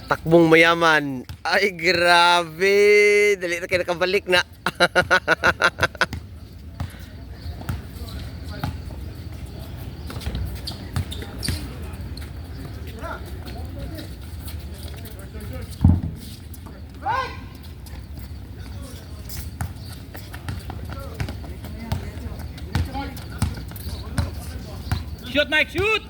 Takbong mayaman. Ay, grabe. Dali na kayo nakabalik na. Shoot, Mike, shoot!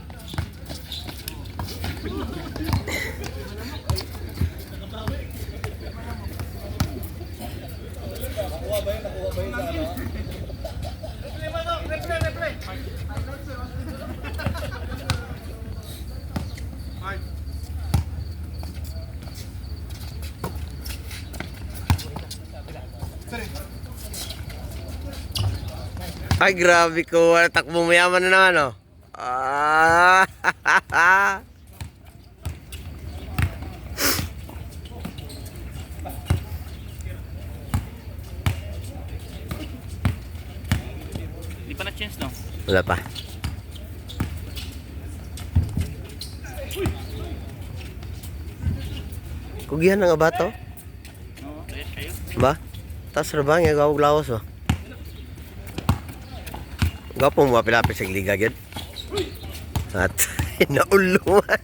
Ay, grabe ko. Takbong mayaman na naman, oh. Ah. Hindi pa na-change, no? Wala pa. Kugihan na nga ba to? Oo, fresh kayo. Ba? Tas ra ba nga gawag lawas ba? Gapo mo apil-apil sa liga gyud. At nauluan.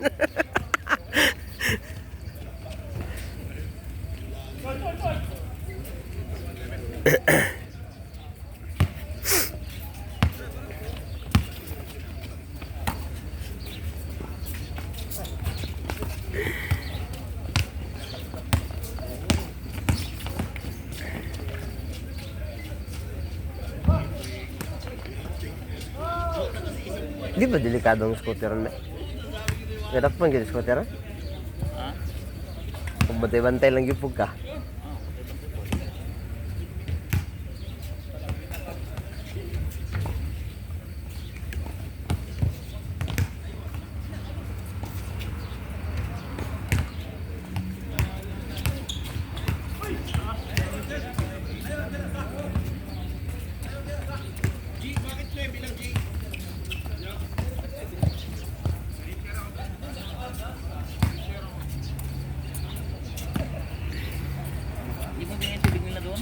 Di ba delikado ang scooter na? Hirap man gyud scooter. Ha? Kung bantay-bantay lang gyud pug ka. Hindi mo binigay tubig nila doon?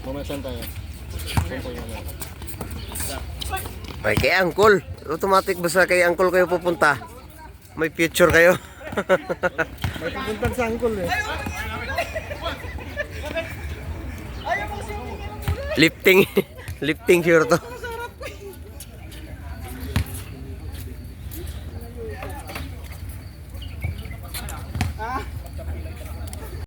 Mamaya saan tayo? Saan tayo mamaya? Ay, kay Uncle. Automatic basta kay Uncle kayo pupunta. May future kayo. May pupuntan sa angkol eh. Lifting. Lifting sure to.